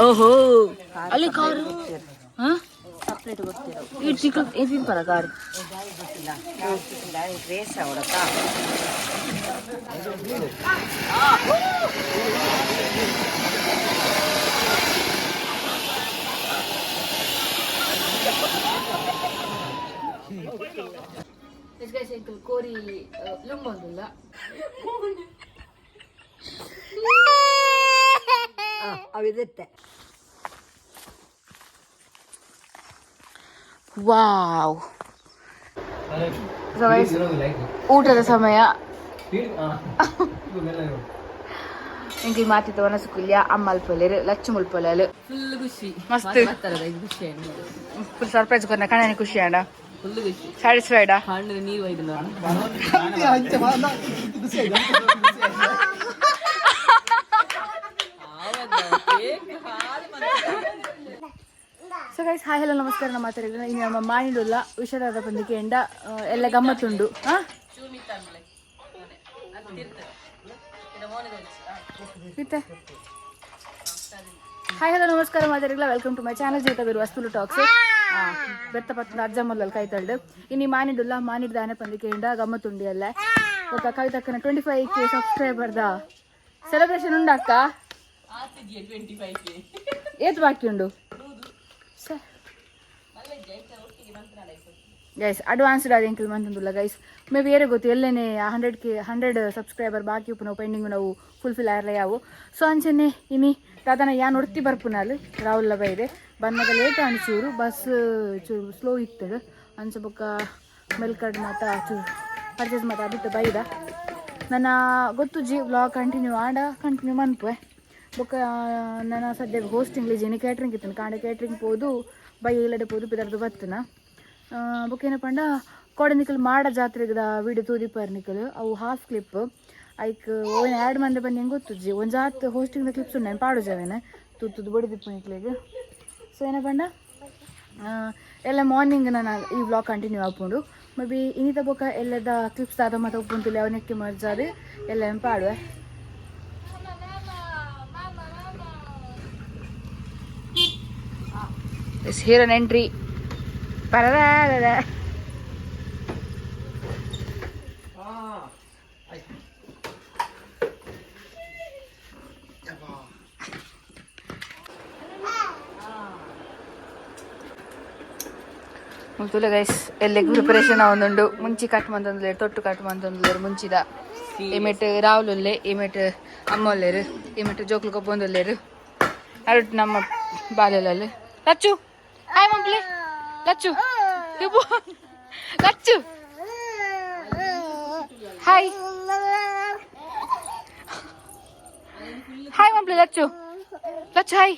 ಓಹೋ ಅಲ್ಲಿ ಕಾರು ಹಾ ಈ ಚಿಕ್ಕ ಇದು ಪರ ಕಾರು. ರೇಸ್ ಅವಡತ್ತ. ಕೋರಿ ಲುಂಬೊಂದುಲ್ಲ. ಅವಿದತ್ತೆ. ವಾವ್, ಊಟದ ಸಮಯ. ಎಂಕಿ ಮಾತಿತ್ತ ವನಸು ಕುಲ್ಯ ಅಮ್ಮ ಅಲ್ಪೊಲೇರು ಲಚ್ಚು ಮುಲ್ಪೊಲೇರು. ಫುಲ್ ಖುಷಿ. ಮಸ್ತ್. ಖುಷಿ. ಫುಲ್ ಸರ್ಪ್ರೈಸ್ ಕೊರ್ನ ಕಣನೆ ಖುಷಿ ಆಂಡ. ಫುಲ್ ಖುಷಿ. ಸ್ಯಾಟಿಸ್ಫೈಡಾ? ಹಣ್ಣು ನೀರು ಒಯ್ದು. ಸೊ ಗೈಸ್, ಹಾಯ್, ಹಲೋ, ನಮಸ್ಕಾರ. ನಮ್ಮ ಮಾತಾಡಿದ್ರೆ ಇನ್ನು ನಮ್ಮ ಮಾಣಿಡುಲ್ಲ ವಿಷದಾದ ಪಂದಿಕೆ ಎಂಡ ಎಲ್ಲ ಗಮ್ಮತ್ತುಂಡು. ಹಾ, ಮತ್ತೆ ಹಾಯ್, ಹಲೋ, ನಮಸ್ಕಾರ ಮಾತಾಡಿಲ್ಲ. Welcome to my channel ಜೀವಿತ ಬೀರು ವಸ್ತುಲು ಟಾಕ್ಸ್. ಬೆತ್ತ ಪತ್ತ ಅಜ್ಜ ಮೊದಲು ಕೈತಳ್ಳು ಇನ್ನು ಮಾನಿಡುಲ್ಲ ಮಾನಿಡ್ದ ಆನೆ ಪಂದಿಕೆ ಎಂಡ ಗಮ್ಮತ್ತುಂಡಿ ಅಲ್ಲ. ಬೊಕ್ಕ ಕವಿತಕ್ಕನ 25K ಸಬ್ಸ್ಕ್ರೈಬರ್ದ ಸೆಲೆಬ್ರೇಷನ್ ಉಂಡಕ್ಕ. ಏತ್ ಬಾಕಿ ಉಂಡು? ಗೈಸ್, ಅಡ್ವಾನ್ಸ್ಡ್ ಆದ ಎಂಕಲ್ ಮಂತಂದುಲ್ಲ ಗೈಸ್. ಮೇ ಬೇರೆ ಗೊತ್ತು ಎಲ್ಲೇನೆ 100K 100 subscriber ಬಾಕಿ ಉಪ್ಪುನ ಪೆಂಡಿಂಗ್ ನಾವು ಫುಲ್ಫಿಲ್ ಆರ್ಲ ಯಾವು. ಸೊ ಅಂಚನೆ ಇನಿ ದಾದನ ಯಾನ್ ಒರ್ತಿ ಬರ್ಪುನಾಲ್ ರಾಹುಲ್ ಬೈದೆ ಬನ್ನಗ ಲೇಟ್ ಆಂಡ್, ಚೂರು ಬಸ್ ಚೂರು ಸ್ಲೋ ಇತ್ತದು. ಅಂಚ ಬೊಕ್ಕ ಮೆಲ್ಕಡ್ ಮಾತ ಚೂರು ಪರ್ಚೇಸ್ ಮಾತ ಅದಿತ್ತು ಬೈದ. ನನ್ನ ಗೊತ್ತುಜಿ ವ್ಲಾಗ್ ಕಂಟಿನ್ಯೂ ಆಂಡ ಕಂಟಿನ್ಯೂ ಮನ್ಪುವೆ. ಬೊಕ್ಕ ನನ್ನ ಸದ್ಯಕ್ಕೆ ಹೋಸ್ಟಿಂಗ್ ಲಿಜಿನಿ ಕ್ಯಾಟ್ರಿಂಗ್ ಇತ್ತು. ಕಾಂಡೆ ಕ್ಯಾಟ್ರಿಂಗ್ ಪೋದು ಬೈ ಇಲ್ಲಡೆ ಪೋದು ಪಿದರ್ದು ಬತ್ತನ. ಬೊಕ್ಕ ಏನಪ್ಪ ಪಂಡ ಕೋಡೆ ನಿಕಲ್ ಮಾಡ ಜಾತ್ರೆಗದ ವಿಡಿಯೋ ತೂದಿಪ್ಪರ್ ನಿಕಲ್. ಅವು ಹಾಫ್ ಕ್ಲಿಪ್. ಐಕ್ ಓನ್ ಆ್ಯಡ್ ಮಂದೆ ಬನ್ನಿ ಹೆಂಗೆ ಗೊತ್ತುಜ್ಜಿ. ಒಂಜಾತ್ ಹೋಸ್ಟಿಂಗ್ ಕ್ಲಿಪ್ಸ್ ಉಂಡು, ಪಾಡು ಜಾವೇನೆ ತೂತುದು ಬಡಿದಿಪ್ಪು ನಿಕ್ಲೆಗ್. ಸೊ ಏನಪ್ಪ ಪಂಡ ಎಲ್ಲ ಮಾರ್ನಿಂಗ್ ನಾನು ಈ ವ್ಲಾಗ್ ಕಂಟಿನ್ಯೂ ಆಪುಂಡು. ಮೇ ಬಿ ಇನ್ನಿತ ಬೊಕ್ಕ ಎಲ್ಲದ ಕ್ಲಿಪ್ಸ್ ದಾದ ಮಾತ ಉಪ್ಪುಂತುಲೆ ಅವನಕ್ಕೆ ಮರ್ಜಾದು ಎಲ್ಲ ಪಾಡುವೆ. Yes, here an entry. ಪರದಾದದ. ಮುಲ್ತುಲೆ ಗೈಸ್, ಎಲ್ಲೆಗ್ ಪ್ರಿಪರೇಷನ್ ಆವೊಂದುಂಡು. ಮುಂಚಿ ಕಟ್ ಮಂತೊಂದುಲ್ಲೆರ್, ತೊಟ್ಟು ಕಟ್ ಮಂತೊಂದುಲ್ಲೆರ್ ಮುಂಚಿದ. ಇಮೆಟ್ ರಾಹುಲ್ ಉಲ್ಲೆ, ಇಮೆಟ್ ಅಮ್ಮ ಉಲ್ಲೆರ್, ಇಮೆಟ್ ಜೋಕ್ಲು ಕೊಬ್ಬೊಂದುಲ್ಲೆರ್. ಅರುಟ್ ನಮ್ಮ ಬಾಲೆಲಲ್ಲಿ. ಲಚ್ಚು, ಹಾಯ್ ಮಂಪ್ಲೆ. ಲಚ್ಚು ಇಬ್ಬು. ಲಚ್ಚು, ಹಾಯ್ ಹಾಯ್ ಮಂಪ್ಲೆ. Lachchu, Lachchu, hi.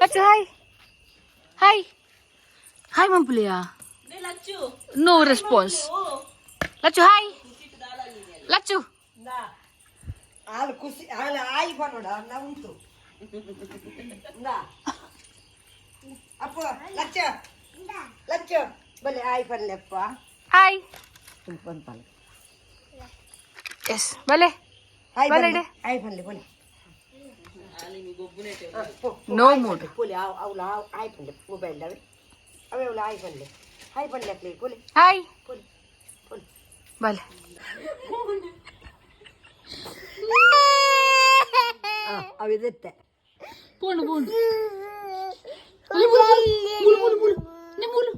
Lachchu, hi hi hi ಮಂಪುಲಿಯಾ. No response. Lachchu, hi Lachchu. ಹಾಲು ಖುಷಿ ಹಾಲು ಆಯಿ ಬನ್ನೋಡ ಅನ್ನ ಉಂಟು. ಇಂದಾ. ಅಪ್ಪ ಲಚ್ಚ ಲಚ್ಚ ಬಲೆ ಆಯಿ ಪಲ್ಲೆಪ್ಪ. ಹಾಯ್. ಬಂದ್. ಎಸ್, ಬಲೆ. ಹಾಯ್. ಬಲೆ. ಬಲ್ಲೆ ಹಾಯ್ ಬಲ್ಲೆ ಬಲೆ. ನೋ ಮೂಡ್. ಪೋಲಿ ಅವಳು ಆಯ್ ಪಲ್ಲೆ ಮೊಬೈಲ್ ಅವೇ ಅವೇ ಅವಳು ಆಯ್ ಪಲ್ಲೆ ಹಾಯ್ ಪಲ್ಲೆ ಹಾಕ್ಲಿ ಪೋಲಿ. ಹಾಯ್. ಪೋಲಿ ಪೋಲಿ. ಬಲೆ. ಅವಿದತ್ತೆ. ಪೋಣು ಪೋಣು ಮುಲು ಮುಲು ಮುಲು ನಿ ಮುಲು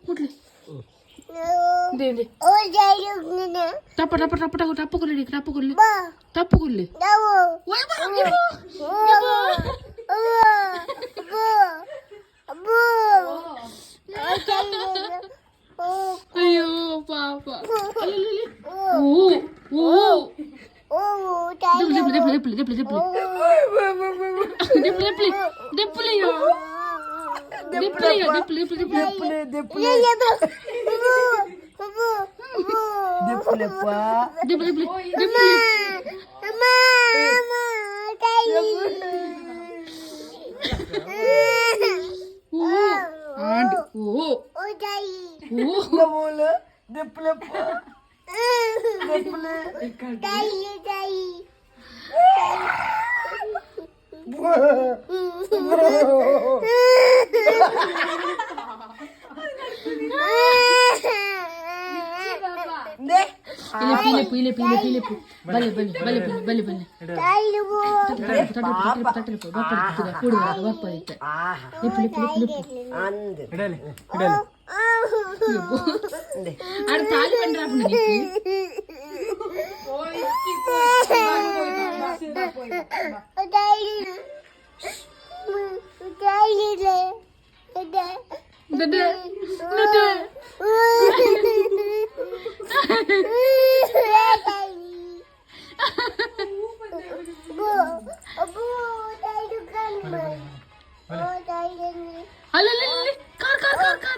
ಮುಟ್ಲಿ ಇಂದೆ ಇಂದೆ. ಟಪ್ಪ ಟಪ್ಪ ಟಪ್ಪ ಟಪ್ಪ ಟಪ್ಪ ಕೊಲ್ಲಿ ಟಪ್ಪ ಕೊಲ್ಲಿ ಟಪ್ಪ ಕೊಲ್ಲಿ. ಅಯ್ಯೋ ಪಾಪ. ಓ ಓ, ದಿಪ್ಲಿ ದಿಪ್ಲಿ ದಿಪ್ಲಿ ದಿಪ್ಲಿ ದಿಪ್ಲಿ ದಿಪ್ಲಿ ದಿಪ್ಲಿ ದಿಪ್ಲಿ ದಿಪ್ಲಿ ದಿಪ್ಲಿ ದಿಪ್ಲಿ. ದಿಪ್ಪಲೆ ದಿಪ್ಪಲೆಪ್ಪ. ದಿಪ್ಲಿ ದಿಪ್ಲಿ ದಿಪ್ಲಿ. ಓ ಆಂಡ್ ಓ ಓ. ದಿಪ್ಪಲೆಪ್ಪ ದಿಪ್ಪಲೆ. ಇಲೆಪು ಇಲೆಪು ಇಲೆಪು ಇಲೆಪು ಬಲೆ ಬಲೆ ಬಲೆ ಬಲೆ ಬಲೆ ಬಲೆ ತಟ್ಟಲು ತಟ್ಟಲು ಬಪ್ಪ ಕೂಡು ಬಪ್ಪ ಇತ್ತೆ ಲಿಪ್ಪು ಲಿಪ್ಪು ಲಿಪ್ಪು ಲಿಪ್ಪು ಅಂದ್ ಇಡಲಿ ಇಡಲಿ ಆಡ ತಾಲಿ ಬಂಡ್ರಾಪುಂಡು నీకు. ದೊಡ್ಡ ದೊಡ್ಡ ಅಲ್ಲ car car car car.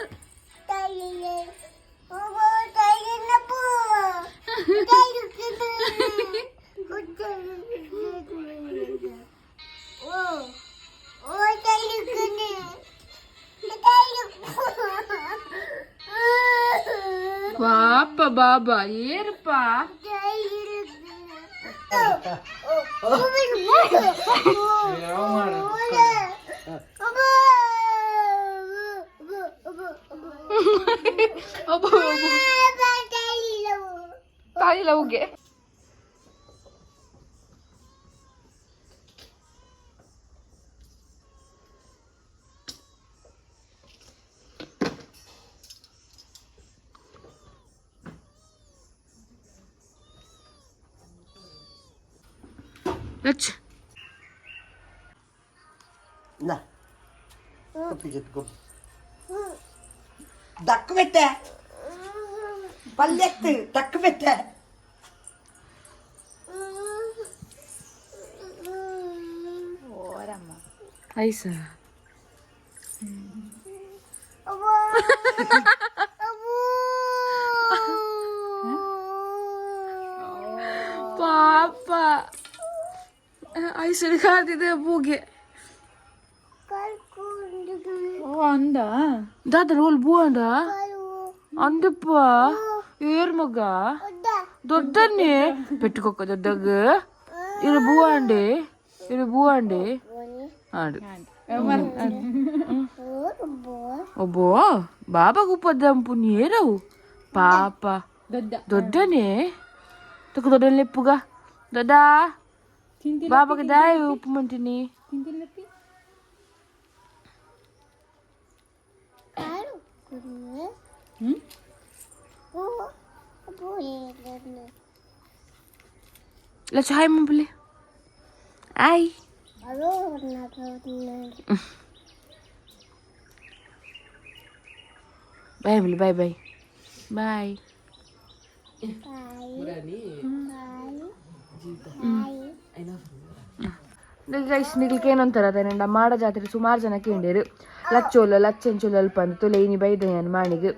ಪಾಪ ಬಾಬಾ ಏರಪ್ಪ. ಒಬ್ಬ ತಾಯಿ ಲವ್ಗೆ ಲಚ್ ನಾ ಗೊಪ್ಪಿ ಜೊತೆ ಗೊಪ್ಪಿ ದಕ್ಕು ಬೆಟ್ಟೆ ಪಲ್ಯತ್ತು ತಕ್ಕು ಬೆಟ್ಟೆ. ಐಸ ಪಾಪ ಐಸು ಕಾದಿದೆ ಬೂಗೆ. ಓ ಅಂದ ದಾದ ರೋಲ್ ಬೂ ಅಂದ ಅಂದಪ್ಪ ಏರ್ ಮಗ ದೊಡ್ಡನ್ನೇ పెట్టుకోక ದೊಡ್ಡಗ ಇರು ಬೂ ಅಂಡೆ ಇರು ಬೂ ಅಂಡೆ ಆಡು ಒಬ್ಬೋ ಬಾಬಾ ಗುಪ್ಪದಂಪು ನೀರವು ಪಾಪ ದೊಡ್ಡ ದೊಡ್ಡನೇ ತಕ್ಕ ದೊಡ್ಡ ಲೆಪ್ಪುಗ ದೊಡ್ಡ ಬಾಬಾಗೆ ದಾಯ ಉಪ್ಪು ಮಂಟಿನಿ. ತಿಂತಿಲ್ಲಪ್ಪಿ. ಹ್ಮ್ ಲಚ್ಚು ಹಾಯ್ ಮಂಪುಲಿ ಆಯ್ ಬಾಯ್ ಬಲಿ ಬಾಯ್ ಬಾಯ್ ಬಾಯ್. ಗೈಸ್ ನಿಗ್ಲಿಕ್ಕೆ ಏನಂತಾರ ಅದೇನಂಡ ಮಾಡ ಜಾತ್ರೆ ಸುಮಾರು ಜನ ಕೇಂಡೇರು ಲಚ್ಚೋಲ ಲಚ್ಚೆಂಚೋಲ ಅಲ್ಪ ಅಂದ್ ತುಲೆ ಇನಿ ಬೈದೆ ಯಾನ್ ಮಾಣಿಗ್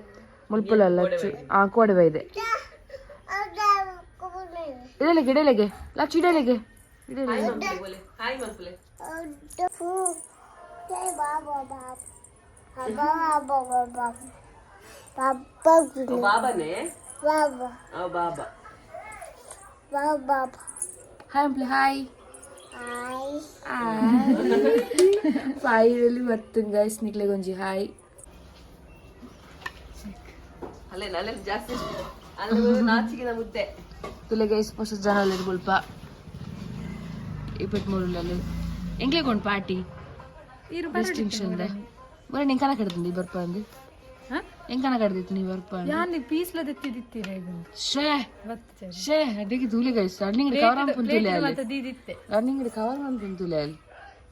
ಮುಲ್ಪುಲ ಲಚ್ಚು ಆ ಕೋಡೆ ಬೈದೆ ಇಡಲೆಗೆ ಇಡಲೆಗೆ ಲಚ್ಚು ಇಡಲೆಗೆ ಇಡಲೆಗೆ. ಬಾಬಾನೇ ಬಾಬಾ ಹಾಯ್ ಅಂಪ್ಲೆ ಹಾಯ್ ಫೈನಲಿ ಬರ್ತಂಗ್ ಗೈಸ್ ನಿಕ್ಲೆಗೊಂಜಿ ಹಾಯ್. ಅಲ್ಲೇ ಅಲ್ಲೇ ಜಾಸ್ತಿ ಅಲ್ಲಿ ನಾಚಿಗಿನ ಮುದ್ದೆ. ತುಲೆ ಗೈಸ್ ಹೊಸ ಜನ ಅಲ್ಲ ಮುಲ್ಪ ಇಪ್ಪತ್ಮೂರಲ್ಲಿ ಎಂಕ್ಲೆಗೊಂಡು ಪಾರ್ಟಿ ಡಿಸ್ಟಿಂಕ್ಷನ್ ಬರ ನಿಂಗೆ ಕನ ಕಡ್ದು ಬರ್ಪ ಅಂದು ಹೆಂಗ್ ಕನ ಕಡ್ದಿತ್ತು ನೀ ಬರ್ಪ ಯಾನ್ ಪೀಸ್ಲ ದೆತ್ತಿದಿತ್ತೀರ ಶೇ ಶೇ ಅಡ್ಡಿಗೆ ತೂಲೆ ಗೈಸ್ ರನ್ನಿಂಗ್ ಕವರ್ ಅನ್ಪುಂತುಲೆ ಅಲ್ಲಿ ಮತ್ತೆ ದೀದಿತ್ತೆ ರನ್ನಿಂಗ್ ಕವರ್ ಅನ್ಪುಂತುಲೆ ಅಲ್ಲಿ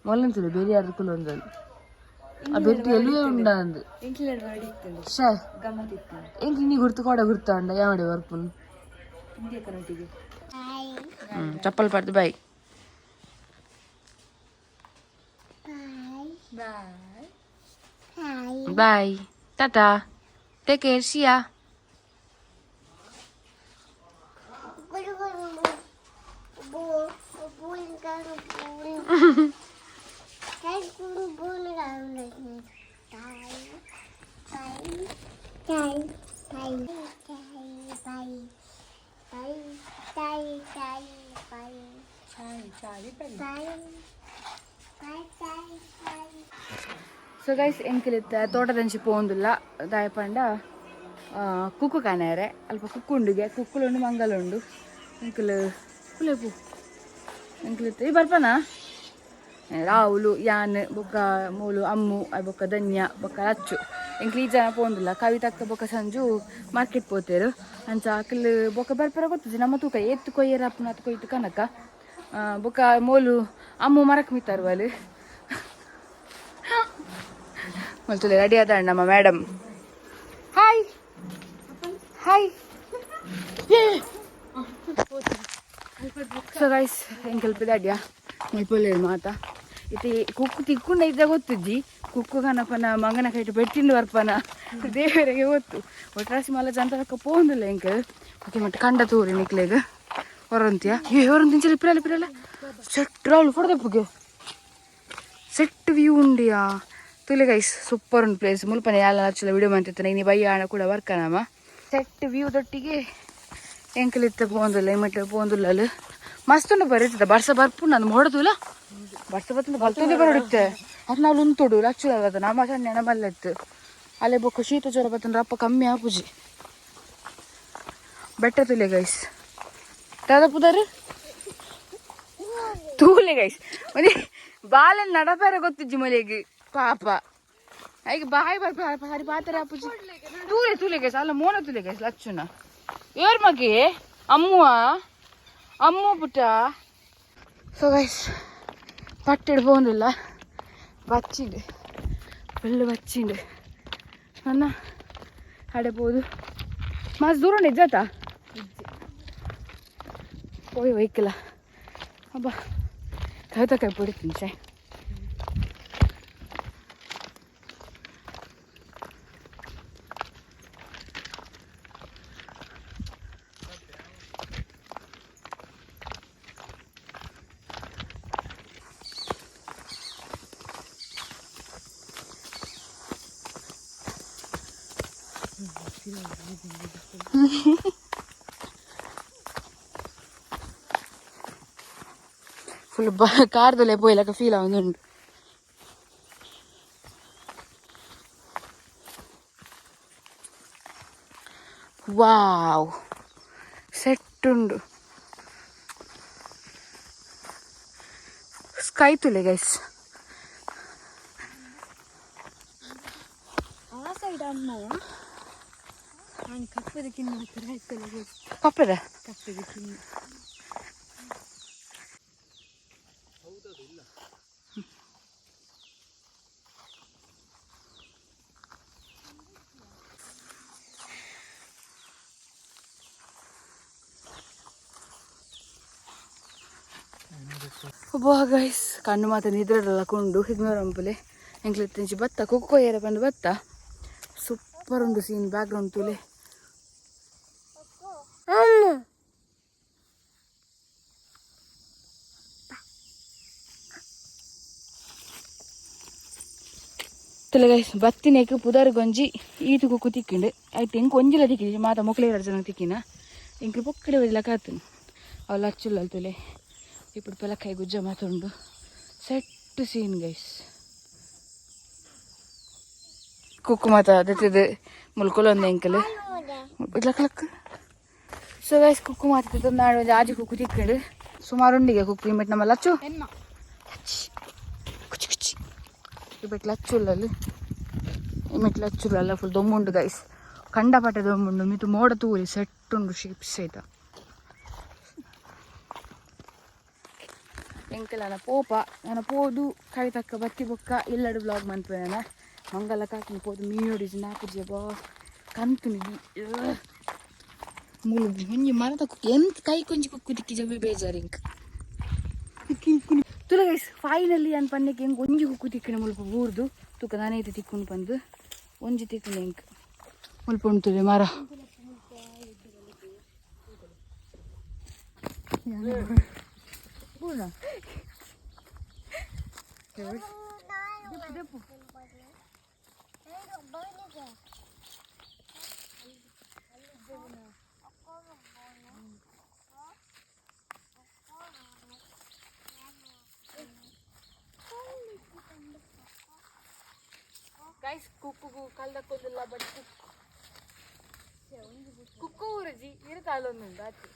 ಮೊದಲನೇ ತುಲೆ ಬೇರೆ ಯಾರು ಕುಲೊಂದಲ್ಲಿ ಆ ಬೆಟ್ಟಿ ಎಲ್ಲವೇ ಉಂಡ ಅಂದು ಶೇ ಎಂಕ್ ನೀ ಗುರ್ತು ಕೋಡ ಗುರ್ತ ಅಂಡ ಯಾವಡೆ ಬರ್ಪುನ್ ಚಪ್ಪಲ್ ಪಡ್ದು ಬಾಯ್ ಬಾಯ್ ಟಾಟಾ take care see ya. So guys ಎಂಕಲಿತ್ತ ತೋಟದಂಚಿ ಪೋಂದುಲ್ಲ ದಾಯಪಂಡ ಕುಕ್ಕು ಕಾನಾರೆ ಅಲ್ಪ ಕುಕ್ಕು ಉಂಡುಗೆ ಕುಕ್ಕುಲುಂಡು ಮಂಗಲುಂಡು ಎಂಕಲ್ ಕುಲೆಪು ಎಂಕಲಿತ್ತ ಈ ಬರ್ಪನಾ ರಾಹುಲು ಯಾನ್ ಬೊಕ್ಕ ಮೂಲು ಅಮ್ಮು ಬೊಕ್ಕ ಧನ್ಯ ಬೊಕ್ಕ ಲಚ್ಚು ಎಂಕ್ಲು ಈ ಜನ ಪೋಂದಿಲ್ಲ ಕವಿತಕ್ಕ ಬೊಕ್ಕ ಸಂಜು ಮಾರ್ಕೆಟ್ ಪೋತೇರು ಅಂಚ ಅಕ್ಲು ಬೊಕ್ಕ ಬರ್ಪರ ಗೊತ್ತುಜಿ ನಮ್ಮ ತೂಕ ಏತ್ ಕೊಯ್ಯರ ಅಪ್ಪನ ಅತ್ ಕೊಯ್ತು ಕನಕ ಬೊಕ್ಕ ಮೋಲು ಅಮ್ಮು ಮರಕ್ ಮಿತ್ತಾರು ಅಲ್ಲಿ ರೆಡಿ ಆದ ನಮ್ಮ ಮೇಡಮ್. Hi hi. ಸೊ ಗೈಸ್ ಎಂಕಲ್ಪ ಅಡ್ಯಾ ಮುಲ್ಪೊಲ್ಲೇರು ಮಾತ ಇತ್ತೆ ಕುಕ್ಕು ತಿಕ್ಕೊಂಡ ಇದ್ದ ಗೊತ್ತುಜ್ಜಿ ಕುಕ್ಕು ಕನಪನ ಮಂಗನ ಕೈಟ್ ಬೆಟ್ಟಿಂಡು ಬರ್ಪನ ದೇವರಿಗೆ ಗೊತ್ತು. ಒಟ್ರಾಸಿ ಮಲ್ಲ ಜಂತಲಕ್ಕ ಪೋಂದಿಲ್ಲ ಎಂಕಲ್. ಓಕೆ ಮತ್ತೆ ಕಂಡ ತೂರಿ ನಿಕ್ಲೆಗ್ ಹೊರಂತಿಯ ಏ ಹೊರಂತಿಂಚಲ ಇಪ್ರಲ್ಲ ಇಪ್ರಲ್ಲ ಸೆಟ್ ರಾవుಲು ಫೋಟೋ ಸೆಟ್ ವ್ಯೂ ಉಂಡಿಯಾ ತುಲೆ ಗೈಸ್. ಸೂಪರ್ ಉಂಡು ಪ್ಲೇಸ್. ಮುಲ್ಪನೆ ಯಾಲ ಲಚ್ಚಲ ವಿಡಿಯೋ ಮಂತಿತ್ತು ಇನಿ ಬಯ್ಯ ಆಣ ಕೂಡ ವರ್ಕನಮ್ಮ ಸೆಟ್ ವ್ಯೂ ದೊಟ್ಟಿಗೆ ಎಂಕಲಿತ್ತ ಪೋಂದುಲ್ಲ ಇಮಟ್ ಪೋಂದುಲ್ಲ ಮಸ್ತ್ ಉಂಡು ಬರೀತದ ಬರ್ಸ ಬರ್ಪು ನಾನು ಮೋಡದುಲ್ಲ ಬರ್ಸ ಬರ್ತಂದು ಬಲ್ತೊಂದೇ ಬರೋಡುತ್ತೆ ಅದು ನಾವು ಉಂತೋಡು ಲಚ್ಚುಲ ಅದ ನಮ್ಮ ಸಣ್ಣ ಮಲ್ಲತ್ತು ಅಲ್ಲೇ ಬೊಕ್ಕ ಶೀತ ಜ್ವರ ಬತ್ತಂದ್ರೆ ಅಪ್ಪ ಕಮ್ಮಿ ಆಪುಜಿ. ಬೆಟ್ಟ ತುಲೆ ಗೈಸ್ ದಾದ ಪುದಾರು ತೂಲೆ ಗೈಸ್ ಒಂದೇ ಬಾಲನ್ ನಡಪೇರ ಗೊತ್ತಿಜ್ಜಿ ಮೊಲೆಗ್ ಪಾಪ ಐಗ ಬಾಯ್ ಬರ್ಪ ಹರಿ ಪಾತ್ರ ಆಪುಜಿ. ತೂಲೆ ತೂಲೆ ಗೈಸ್ ಅಲ್ಲ ಮೋನ ತೂಲೆ ಗೈಸ್ ಲಚ್ಚುನ ಏರ್ ಮಗೆ ಅಮ್ಮುವ ಅಮ್ಮು ಪುಟ್ಟ. ಸೊ ಗೈಸ್ ಪಟ್ಟೆಡ್ ಪೋಂದಿಲ್ಲ ಬಚ್ಚಿಂಡು ಫುಲ್ ಬಚ್ಚಿಂಡು ನನ್ನ ಅಡೆ ಪೋದು ಮಸ್ತ್ ದೂರ ನಿಜಾತ ಪೋಯ್ ಒಯ್ಕಲ ಅಬ್ಬಾ ಕವಿತಾ ಕೈ ಪೊಡಿತೀನಿ ಸೆ. ಫುಲ್ ಬ ಕಾರ್ದಲ್ಲೇ ಪೋಯ್ಲಕ ಫೀಲ್ ಆವೊಂದುಂಡು. ವಾವ್ ಸೆಟ್ ಉಂಡು. ಸ್ಕೈ ತುಲೆ ಗೈಸ್. ಆ ಸೈಡ್ ಅಮ್ಮ ನಾನು ಕಪ್ಪದ ಕಿನ್ನ ಕಪ್ಪದ ಕಪ್ಪದ ಕಿನ್ನ. ಒಬ್ಬ ಗೈಸ್ ಕಣ್ಣು ಮಾತ ನಿದ್ರಲ್ಲ ಕೊಂಡು ಇಗ್ನೋರ್ ಅಂಪುಲೆ ಎಂಕ್ಲೆ ತಿಂಚಿ ಬತ್ತ ಕುಕ್ಕೋ ಏರ ಬಂದು ಬತ್ತ ಸೂಪರ್ ಉಂಡು ಸೀನ್ ಬ್ಯಾಕ್ಗ್ರೌಂಡ್ ತುಲೆ. ತುಲೆ ಗೈಸ್ ಬತ್ತಿನೇಕ್ ಪುದರ್ ಗೊಂಜಿ ಈತು ಕುಕ್ಕು ತಿಕ್ಕಿಂಡು ಆಯ್ತು ಎಂಕ್ ಒಂಜಿಲ ತಿಕ್ಕಿಜಿ ಮಾತ ಮೊಕ್ಲೆ ಎರಡು ಜನ ತಿಕ್ಕಿನ ಎಂಕ್ಲು ಪೊಕ್ಕಡೆ ಬದಿಲ ಕಾತುನು ಅವು ಲಚ್ಚುಲ್ಲ ತುಲೆ ఇప్పుడు పిల్లకాయ గుజ్జ మాతుండు ಸೆಟ್ ಸೀನ್ ಗೈಸ್. ಕುಕ್ಕು ಮಾತ ದತ್ತಿದ್ ಮುಲ್ಕೊಲೊಂದು ಎಂಕಲ್ ಲಕ್ ಲಕ್. ಸೊ ಗೈಸ್ ಕುಕ್ಕು ಮಾತ ನಾಡು ಒಂಜಿ ಆಜಿ ಕುಕ್ಕು ತಿಕ್ಕಂಡು ಸುಮಾರು ಉಂಡಿಗೆ ಕುಕ್ಕು ಇಮೆಟ್ ನಮ್ಮ ಲಚ್ಚು ಲಚ್ಚಿ ಕುಚಿ ಕುಚಿ ಇಮೆಟ್ ಲಚ್ಚುಲ್ಲಲ್ಲಿ ಇಮೆಟ್ ಲಚ್ಚುಲ್ಲಲ್ಲ ಫುಲ್ ದೊಮ್ಮುಂಡು ಗೈಸ್. ಕಂಡಪಟ್ಟೆ ದೊಮ್ಮುಂಡು ಮಿತು ಮೋಡ ತೂರಿ ಸೆಟ್ ಉಂಡು ಶೇಪ್ಸ್ ಸಹಿತ. ಎಂಕಲ್ ನನ್ನ ಪೋಪ ನನ್ನ ಪೋದು ಕವಿತಕ್ಕ ಬತ್ತಿ ಬೊಕ್ಕ ಇಲ್ಲಡು ಬ್ಲಾಗ್ ಮನ್ಪುವೆ ನನ್ನ ಮಂಗಲ ಕಾಕಿನ ಪೋದು ಮೀನೋಡಿಜಿ ನಾಪುಜಿ ಬಾ ಕಂತು ನಿಧಿ ಮೂಲು ಒಂಜಿ ಮರದ ಕುಕ್ಕಿ ಎಂತ ಕೈ ಕೊಂಜಿ ಕುಕ್ಕು ದಿಕ್ಕಿ ಜಬ್ಬಿ ಬೇಜಾರು ಇಂಕ್ ತುಲ ಗೈಸ್. ಫೈನಲಿ ಅನ್ ಪನ್ನೆಕ್ ಎಂಕ್ ಒಂಜಿ ಕುಕ್ಕು ತಿಕ್ಕಿನ ಮುಲ್ಪ ಬೂರ್ದು ತೂಕ ನಾನೈತೆ ತಿಕ್ಕುನು ಪಂದು ಒಂಜಿ ತಿಕ್ಕುನು ಎಂಕ್ ಮುಲ್ಪ ಉಂಟುದೆ ಮರ. ಗೈಸ್ ಕುಕ್ಕುಗು ಕಲ್ದಕ್ಕೊಂದಿಲ್ಲ ಬಟ್ ಕುಕ್ಕು ಊರಜಿ ಇರು ತಾಲೊಂದುಂಡು ಆಚೆ.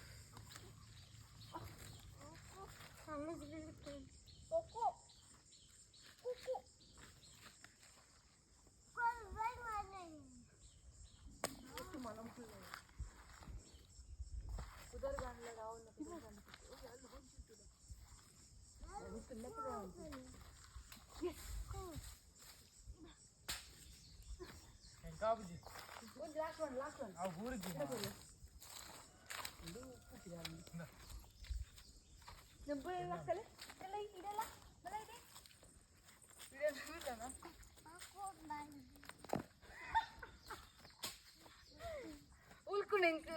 ಉಲ್ಕುಣೆಂಕ್.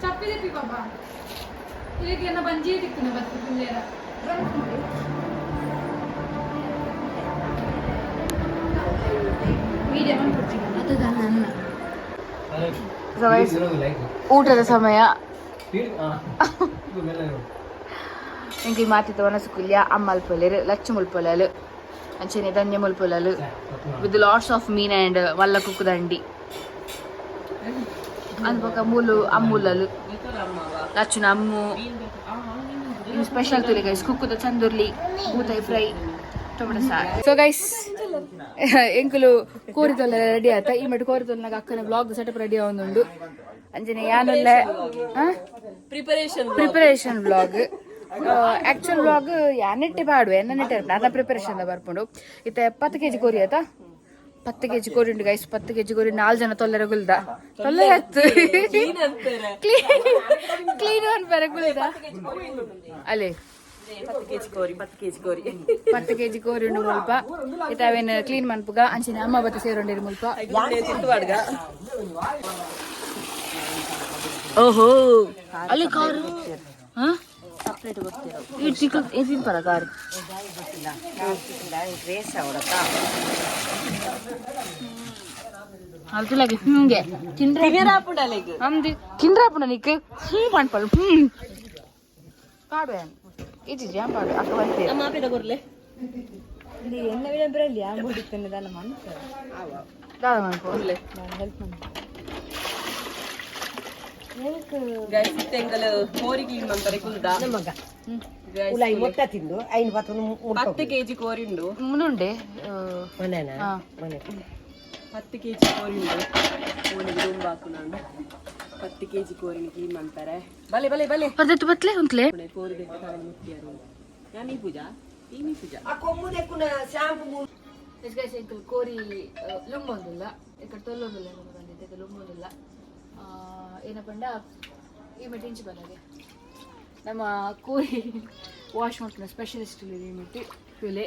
ಚಪ್ಪಿದಿಪ್ಪಿ ಬಾಬಾ ಈಗ ಬಂಜಿ ದಿಕ್ಕುನ ಬತ್ತು ಕುಂದೇರ. ಊಟದ ಸಮಯ. ಎಂಕಿ ಮಾತಿತ ವನಸು ಕುಲ್ಯ ಅಮ್ಮಲ್ ಪೊಲೆರು ಲಚ್ಚು ಮುಲ್ಪೊಲಲು ಅಂಚನೆ ಧನ್ಯ ಮುಲ್ಪೊಲಲು ವಿತ್ ಲಾಟ್ಸ್ ಆಫ್ ಮೀನ್ and ವಲ್ಲ ಕುಕ್ಕುದಂಡಿ ಅಂದ್ಬೊಕ ಮೂಲು ಅಮ್ಮುಲಲು ಲಚ್ಚುನ ಅಮ್ಮು. ಸ್ಪೆಷಲ್ ತುಲಿ ಗೈಸ್, ಕುಕ್ಕುದ ಚಂದುರ್ಲಿ, ಬೂತಾಯಿ ಫ್ರೈ, ಟೊಮೆಟೊ ಸಾರು. ಸೊ ಗೈಸ್, ಎಂಕುಲು ಕೋರಿತೊಲ್ಲ ರೆಡಿ ಆತ. ಈ ಮಟ್ಟ ಕೋರಿತೊಲ್ನಾಗ ಅಕ್ಕನ ಬ್ಲಾಗ್ ಸೆಟಪ್ ರೆಡಿ ಆವೊಂದುಂಡು. ಅಂಚನೆ ಯಾನೊಲ್ಲೆ. Preparation. Preparation blog. Actual blog ಯಾನೆಟ್ಟೆ ಪಾಡುವೆ, ಎನ್ನನೆಟ್ಟೆ ಅದ ಪ್ರಿಪರೇಷನ್ ಬರ್ಪುಂಡು. ಇತ್ತೆ 10 ಕೆಜಿ ಕೋರಿ ಆತ. 10 ಕೆಜಿ ಕೋರಿ ಉಂಡು ಗೈಸ್. 10 ಕೆಜಿ ಕೋರಿ ನಾಲ್ ಜನ ತೊಲ್ಲರ ಗುಲ್ದ ತೊಲ್ಲೆ ಹತ್ತು ಕ್ಲೀನ್ ಕ್ಲೀನ್ ಅನ್ಪರ ಗುಲ್ದ ಅಲ್ಲೇ. 10 ಕೆಜಿ ಕೋರಿ, 10 ಕೆಜಿ ಕೋರಿ. 10 ಕೆಜಿ ಕೋರಿ ಉಂಡು ಮುಲ್ಪ. ಇತ್ತೆ ಅವೇನು ಕ್ಲೀನ್ ಮನ್ಪುಗ. ಅಂಚಿನ ಅಮ್ಮ ಬತ್ತ ಸೇರೊಂಡಿರು ಮುಲ್ಪ. ಓಹೋ, ಅಲ್ಲಿ ಕಾರು. ಹಾ, ಈ ಚಿಕ್ಕ ಏ ತಿನ್ಪರ ಕಾರು. ರೇಸ್ ಅವಡತ್ತ. ಅಲ್ತುಲಾಗಿ ಹಿಂಗೆ ತಿಂದ್ರೆ ಅಂದು ತಿಂದ್ರಾಪುಂಡ ನಿಕ್ ಹ್ಞೂ ಪಣ್ಪಲ್ ಹ್ಞೂ ಪಾಡುವೆ ಇಜ್ಜಿ ಜಾಮ್ ಪಾಡು ಅಕ್ಕ ಬಂತೆ. ಮಾಪೆದ ಕೊರ್ಲೆ. ದಾದ ಮನ್ಪು. ಗೈಸ್, ತೆಂಗಲ್ ಕೋರಿ ಕ್ಲೀನ್ ಮಾಡ್ತಾರೆ ಕುಲ್ದ. ಮಗ ಉಲಾಯಿ ಮೊಟ್ಟ ತಿಂದು ಐನು ಪತ್ತೊಂದು. 10 ಕೆಜಿ ಕೋರಿ ಉಂಡು. ಮುಂದುಂಡೆ. ಮನೆನಾ? ಹಾ. ಮನೆ. 10 ಕೆಜಿ ಕೋರಿ ಉಂಡು. ಫೋನಿಗೆ ತುಂಬ ಹಾಕು. ನಾನು 10 ಕೆಜಿ ಕೋರಿನ ಕ್ಲೀನ್ ಮಾಡ್ತಾರೆ. ಬಲೆ ಬಲೆ ಬಲೆ. ಪರ್ದೆತ್ತು ಬತ್ಲೆ ಉಂತ್ಲೆ. ಕೋರಿ ಮುಟ್ಟಿಯಾರು ಯಾನ್ ಈ ಪೂಜಾ ಈ ಪೂಜಾ. ಆ ಕೊಂಬು ದೆಕ್ಕುನ ಶಾಂಪು. ಗೈಸ್, ಎಂಕುಲು ಕೋರಿ ಲುಂಬೊಂದುಲ್ಲ. ఇక్కడ ತೊಲ್ಲೊಂದುಲ್ಲ ಬಂದಿದ್ದೆ ಲುಂಬೊಂದುಲ್ಲ. ಏನಪಂಡ ಈ ಮೆಟ್ಟಿ ಇಂಚಿ ಬಲ್ಲಗೆ ನಮ್ಮ ಕೋರಿ ವಾಶ್ ಮಾಡ್తున్న ಸ್ಪೆಷಲಿಸ್ಟ್ ಈ ಮೆಟ್ಟಿ ತುಲೆ.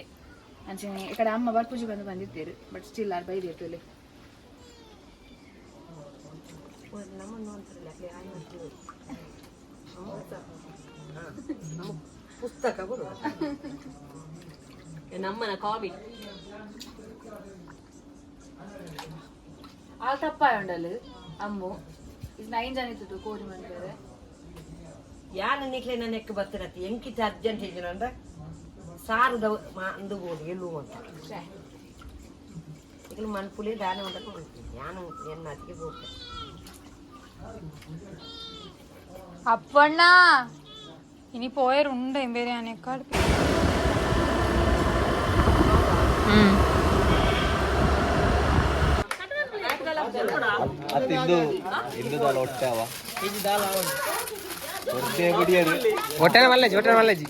ಅಂಚನೆ ಈ ಕಡೆ ಅಮ್ಮ ಬರ್ಪೂಜೆ ಬಂದು ಬಂದಿದ್ದೀರು, ಬಟ್ ಸ್ಟಿಲ್ ಆರ್ ಬೈದಿರು ತುಲೆ. ಪುಸ್ತಕ ಕೊಡುವ. ನಮ್ಮನ ಕಾಮಿಕ್. ಆ ತಪ್ಪಾಯ ಉಂಡಲು ಅಮ್ಮು ಇದು ನೈನ್ ಜನ ಇತ್ತು ಕೋರಿ ಮಾಡ್ತಾರೆ. ಯಾನ ನಿಕ್ಲೆ ನನ್ನ ಎಕ್ಕ ಬತ್ತಿರತ್ತಿ ಎಂಕಿತ ಅರ್ಜೆಂಟ್ ಅಂದ್ರೆ ಸಾರದ ಅಂದು ಬೋಡು ಎಲ್ಲೂ ಅಂತ ఇక్కడ ಮನ್ಪುಲಿ ದಾನೆ ఉండకు. ಯಾನು ಎನ್ನ ಅತಿಗೆ ಬೋಡ್ತೆ. ಅಪ್ಪಣ್ಣ ಇನಿ ಪೋಯರ್ ಉಂಡ ಬೇರೆ ಅನೇಕಾಡ್. ಅತ್ತ ಇಂದು ಇಂದು ದಾಲ ಹೊಟ್ಟೆ ಅವ ಹೊಟ್ಟೆ ಬಿಡಿಯರು. ಹೊಟ್ಟೆ ಮಲ್ಲೇಜಿ, ಹೊಟ್ಟೆ ಮಲ್ಲೇಜಿ.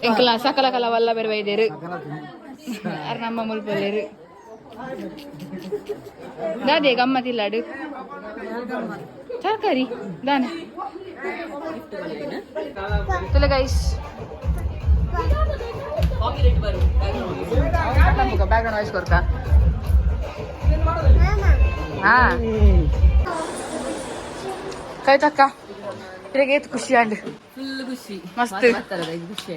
ಎಂಕಲ ಸಕಲ ಕಲ ವಲ್ಲ ಬೇರೆ ಬೈದೇರು ಅರ್ ನಮ್ಮ ಮುಲ್ಪಲ್ಲೇರು ದಾದೆ ಗಮ್ಮತ್ತಿಲ್ಲಾಡು ತರಕಾರಿ ದಾನೆ ತುಲೆ ಗೈಸ್ ಬ್ಯಾಕ್ಗ್ರೌಂಡ್ ವಾಯ್ಸ್ ಕೊರ್ಕ. ಹಾ ಕವಿತಕ್ಕ ಇರಗೆ ಏತ್ ಖುಷಿ ಆಂಡ್. ಫುಲ್ ಖುಷಿ. ಮಸ್ತ್. ಖುಷಿ.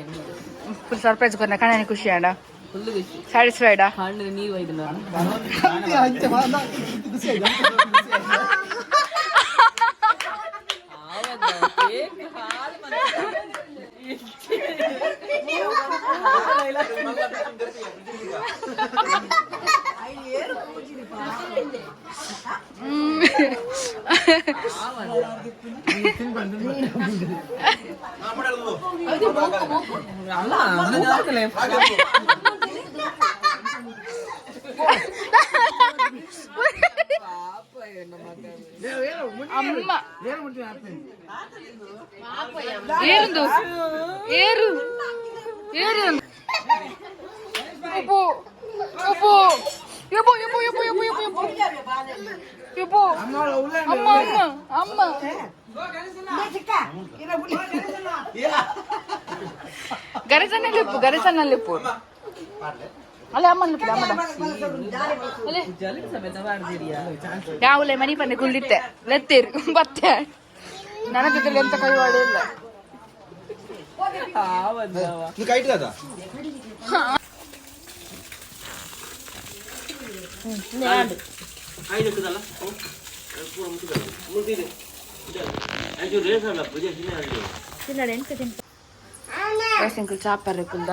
ಫುಲ್ ಸರ್ಪ್ರೈಸ್ ಕೊರ್ನ ಕಣನೆ ಖುಷಿ ಆಂಡ. ಫುಲ್ ಖುಷಿ. ಸ್ಯಾಟಿಸ್ಫೈಡಾ? ಕಣ್ಣು ನೀರು ಒಯ್ದು. ಅಮ್ಮ ಏರುಂದು ಏರು ಏರು ಉಪ್ಪು ಉಪ್ಪು ಎಬ್ಬು ಎಬ್ಬು ಎಬ್ಬು ಎಬ್ಬು ಎಬ್ಬು ಎಬ್ಬು ಎಬ್ಬು ಅಮ್ಮ ಅಮ್ಮ ಅಮ್ಮ ಗರಜನಲ್ಲಿ ಉಪ್ಪು ಗರಜನಲ್ಲಿ ಉಪ್ಪು ಅಲ್ಲ ಅಮ್ಮನ ಉಪ್ಪು ಅಮ್ಮ ಯಾವಲೆ ಮನಿ ಪನ್ನೆ ಕುಲ್ದಿತ್ತೆ ಲೆತ್ತೇರು ಬತ್ತೆ ನನ್ನ ಜೊತೆ ಎಂತ ಕೈ ಇಲ್ಲ. ಎಂಕಲ್ ಚಾಪರ್ ಕುಲ್ದ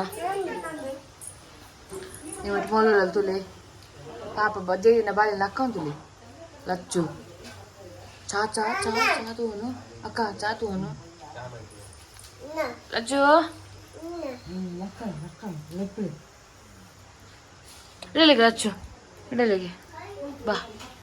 ನೀವು ಮೋಲೂರಲ್ಲಿ ತುಲೆ ಪಾಪ ಬಜ್ಜೆಗಿನ ಬಾಲಿ ಲಕ್ಕಂತುಲಿ ಲಚ್ಚು ಚಾ ಚಾ ಚಾ ಚಾ ತೂನು ಅಕ್ಕ ಚಾ ತೂನು ಲಚ್ಚು ಇಡಲಿಗೆ ಲಚ್ಚು ಇಡಲಿಗೆ ಬಾ.